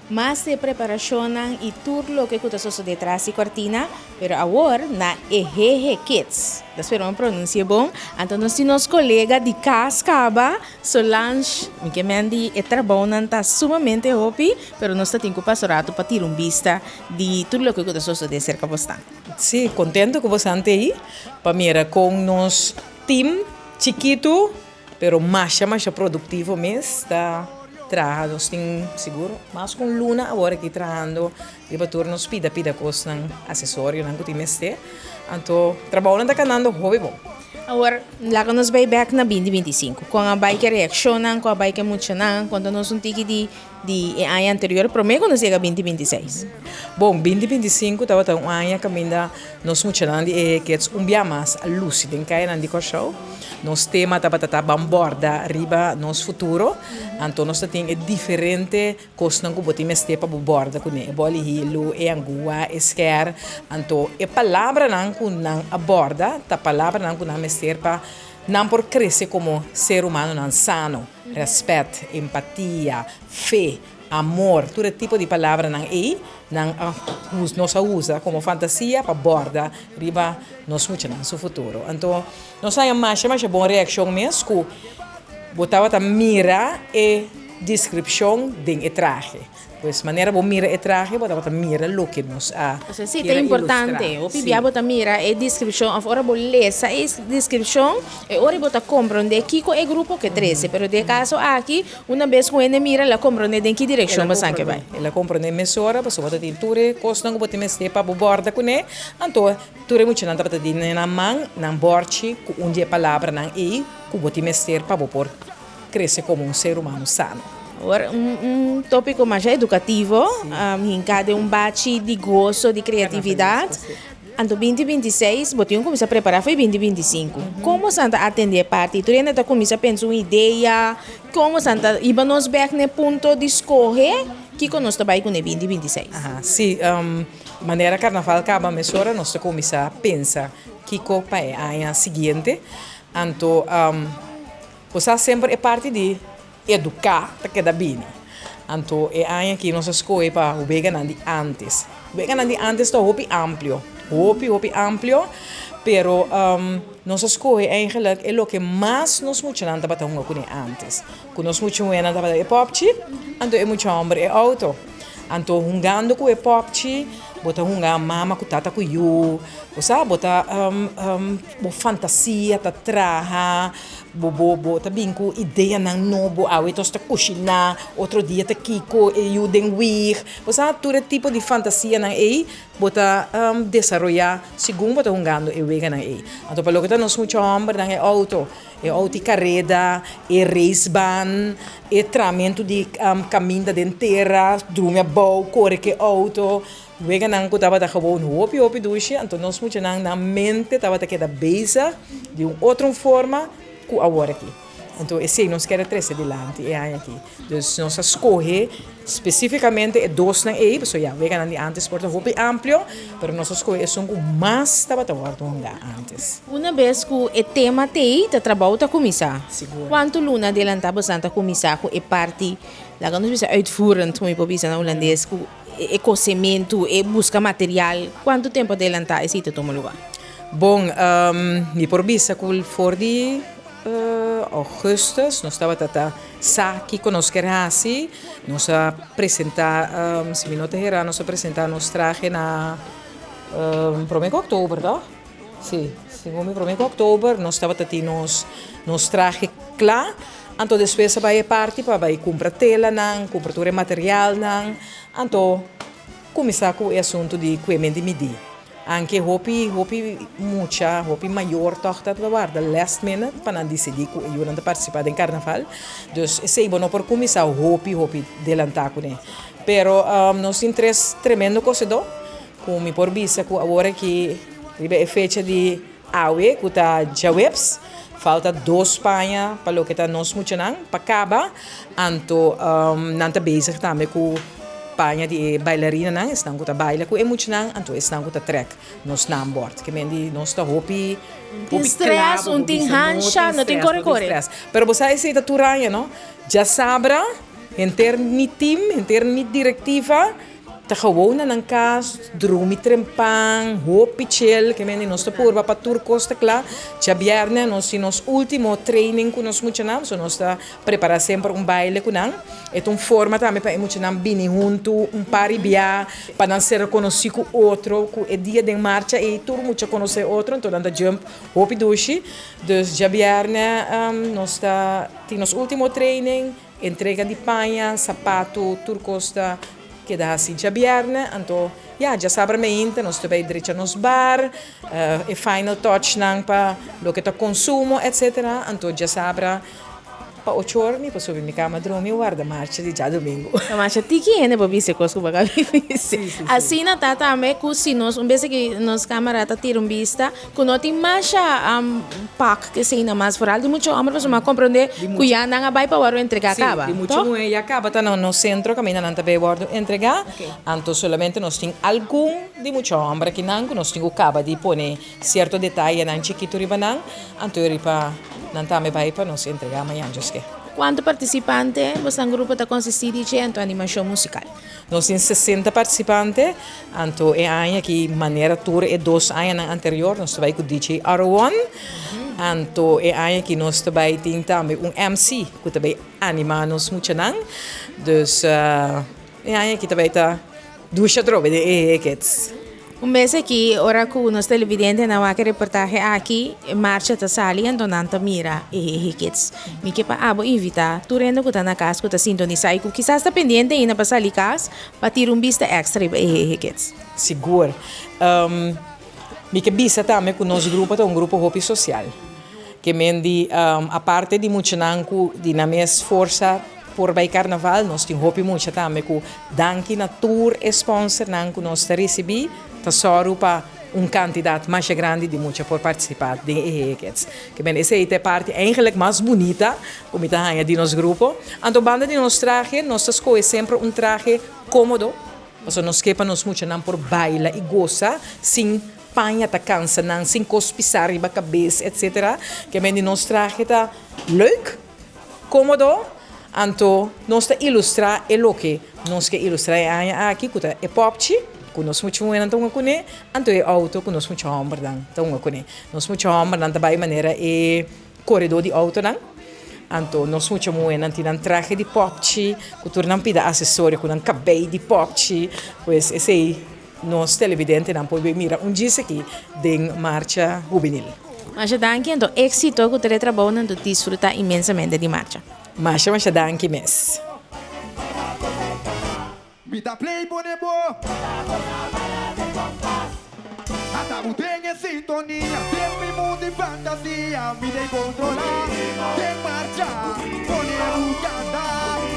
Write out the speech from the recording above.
Mas di e preparashonnan i tur loke ku ta sosodé tras di kòrtina, pero awor na e Hehe Kids. Ta spera mi pronunsi'é bon. Anto nos tin nos kolega di kas kaba, Solange. Mi ke men di e trabounan ta sumamente hopi, pero nos ta tin ku pasa un ratu pa tira un bista di tur loke ku ta sosodé serka bosnan. Sí, kontento ku bosan ta ei pa mira kon nos tim chikitu Pero masha masha productivo mes ta traha. Nos tin sigur mas cu un luna awor aki trahando riba tur nos pida pida cosnan, accesorionan cu tin mester. Anto trabaonan ta canando hopi bon. Awor laga nos bay bek na binti 25. Con a bay ke reaccionnan, con a bay ke muchanan? Conta nos un tiki di di e aña anterior prome cu nos yega binti 26. Bon, binti 25 tabata un aña caminda nos muchanan di e Kids un bia mas a luci den cayanan di Corsou. Nos tema tabata ta ban borda riba nos futuro. Anto nos ta tin e diferente cosnan cu bo tin mester pa bo borda cune, e boli hilu, e angua, e sker. Anto e palabranan cu nan a borda ta palabranan cu nan mester pa nan por crece como ser humanonan sano. Rèspèt, empatia, fe, amor, tur e tipo di palabranan ei nan a nos a usa komo fantasia pa bòrda riba nos muchanan su futuro. Anto nos haña masha masha bon reakshon mes ku bo tabata mira e deskripshon den e trahe. Pues manera bo mira e trahe bo tabata mira loke nos a Osea si ta kere importante. ilustrá. Hopi Sí. bia bo ta mira e descripcion of ora bo lesa e descripcion e ora bo ta comprende kico e grupo ke trece. Pero den e caso aki una bes cu hende mira el a comprende den ki El a direccion bo san ke comprende. bai. El a comprende mesora pasobra bo ta tin tur e cosnan cu bo tin mester pa bo borda cune. Anto tur e muchanan tabata tin den nan man nan borchi cu un di e palabranan ey cu bo tin mester pa bo por Crece como un ser humano sano. Awor un topico masha educativo, hinca den un bachi di goso, di creatividad. Anto binti 26 bo tin cu cuminsa prepara for e binti 25. Con bo san ta atende e parti? Tur hende ta cuminsa pensa un idea. Con bo san ta hiba nos bek na e punto di scoge kico nos ta bay cune binti 26? Aha, si. Manera carnaval caba mesora nos ta cuminsa pensa kico pa e aña siguiente. Anto. Bo sa semper e parti di eduká ta keda bini. Anto e aña aki nos a skohe pa weganan di ántes. Weganan di ántes ta hopi amplio, hopi hopi amplio, pero nos a skohe eigenlik e loke mas nos muchanan tabata hunga kuné ántes. Ku nos mucha muhénan tabata e pòpchi, anto e mucha hòmber e outo. Anto hungando ku e pòpchi bo ta hunga mama ku tata ku yu, bo sa bo ta bo fantasia ta traha. Bo bo bo ta bin ku ideanan nobo, awe tos ta kushiná, otro dia ta kiko e yu den wig. Bo sa tur e tipo di fantasianan ei bo ta desaroyá segun bo ta hungando e weganan ei. Anto pa loke ta nos mucha hòmbernan e outo, e outo di kareda, e reisbaan, e tramentu di kaminda den tera, drumi abou, kore ku e outo. Weganan ku tabata gewoon hopi hopi dushi, anto nos muchanan nan mente tabata keda bezig di un otro forma ku awor aki. Anto esei nos kere trese dilanti e aña aki. Dus nos a skohe spesifikamente e dosnan ei, pasobra ya weganan di antes por ta hopi amplio, pero nos a skohe esun ku mas tabata wòrdu hungá antes. Una bes ku e tema t'ei, ta trabou ta kuminsá. Sigur. Kuantu luna adelantá bosan ta kuminsá ku e parti, laga nos bisa uitvoerend, komo mi por bisa na hulandes, ku. E kosementu, e buska material, kuantu tempu adelantá esei ta tuma lugá? Bon, mi por bisa ku for di ougùstùs nos tabata ta sa kiko nos ker hasi. Nos a presentá, si mi no ta herá, nos a presentá nos trahe na promé ku òktober, tòg? Sí, segun mi promé ku òktober nos tabata tin nos nos trahe kla. Anto despues a bai e parti pa bai kumpra telanan, kumpra tur e materialnan. Anto kuminsá ku e asuntu di kuemen di midí. Anke hopi hopi mucha, hopi mayor tòg ta warda last minute pa nan disidí ku e yunan ta partisipá den karnaval. Dus esei bo no por kuminsá hopi hopi delantá kuné. Pero nos tin tres tremendo kosedó ku mi por bisa ku awor aki riba e fecha di Awe ku ta djaweps, falta dos paña pa loke ta nos muchanan pa kaba, anto nan ta bezig tambe ku paña di e bailarinanan, esnan ku ta baila ku e muchanan, anto esnan ku ta trèk nos naambòrt. Ke men di nos ta hopi Un tin strès, un tin hansha, no tin kore kore. Pero bo sa esei ta tur aña no, djasabra. Henter mi team, henter mi direktiva ta gewoon na nan kas, drumi trempan, hopi chill, ke men nos ta purba pa tur kos ta kla. Djabièrnè nos tin nos último training ku nos muchanan, so nos ta prepará semper un baile ku nan. E ta un forma tambe pa e muchanan bini huntu un par di bia, pa nan ser konosí ku otro, ku e dia den marcha ei tur mucha konosé otro, anto nan ta jump hopi dushi. Dus djabièrnè nos ta tin nos último training. Entrega di paña, sapatu, tur kos ta keda hasi djabièrnè. Anto ya, djasabra meinta nos ta bai drecha nos bar, e final touchnan pa loke ta konsumo etcetera. Anto djasabra pa ocho or mi por subi mi kama drumi warda marcha di djadumingu. Ta masha tiki hende por bisa e kos ku bo a kaba di bisa. Asina ta tambe ku si nos un bes aki nos kamara ta tira un bista Ku no tin masha pak esei na mas foral di mucha homber pasobra mi a komprende ku ya nan a bai pa wòrdu entregá kaba. Sí, di mucha muhé ya kaba ta na nos sentro kaminda nan ta bai wòrdu entregá. Anto solamente nos tin algun di mucha homber akinan ku nos tin ku kaba di pone sierto detayenan chikitu riba nan, anto e riba nan tambe bai pa nos entregá mañan djoske. Kuantu partisipante boso grupo ta konsistí di dje anto animashon musikal? Nos tin 60 partisipante, anto e aña aki manera tur e dos añanan anterior nos ta bai ku DJ Arowon, anto e aña aki nos ta bai tin tambe un MC ku ta bai anima nos muchanan, dus e aña aki ta bai ta dushi atrobe den EHE Kids. Un bes aki ora ku nos televidentenan wak e reportahe aki, e marcha ta sali anto nan ta mira e Hehe Kids. Mi ke pa abo invitá tur hende ku ta na kas ku ta sintonisá i ku kisas ta pendiente ainda pa sali kas pa tira un bista èkstra riba e Hehe Kids. Sigur. Mi ke bisa tambe ku nos grupo ta un grupo hopi sosial. Ke men di aparte di muchanan ku di nan mes forsa por bai karnaval, nos tin hopi mucha tambe ku danki na tur e sponsornan ku nos ta risibí ta sòru pa un kantidat masha grandi di mucha por partisipá den e Hehe Kids. Ke men esei ta e parti eigenlik mas bunita ku mi ta haña di nos grupo. Anto banda di nos trahe, nos ta skohe semper un trahe kómodo, pasobra nos ke pa nos muchanan por baila i gosa sin paña ta kansa nan, sin kos pisá riba kabes, etsetera. Ke men di nos trahe ta leuk. Kómodo, anto nos ta ilustrá e loke nos ke ilustrá e aña aki, ku ta e pòpchi ku nos mucha muhénan ta hunga kuné, anto e outo ku nos mucha hòmbernan ta hunga kuné. Nos mucha hòmbernan ta bai manera e koredó di outonan, anto nos mucha muhénan tin nan trahe di pòpchi ku tur nan pida asesorio ku nan kabei di pòpchi, pues esei. Nos televidentenan por bay mira un djis aki den Marcha Hubenil. Masha danki anto exito cu tur e trabounan anto disfruta inmensamente di marcha. Masha masha danki mes. Mi ta play pone bo. Ata bo den e sintonia. Den mi mundo di fantasia. Mi den controla. Den marcha. Pone bo canta.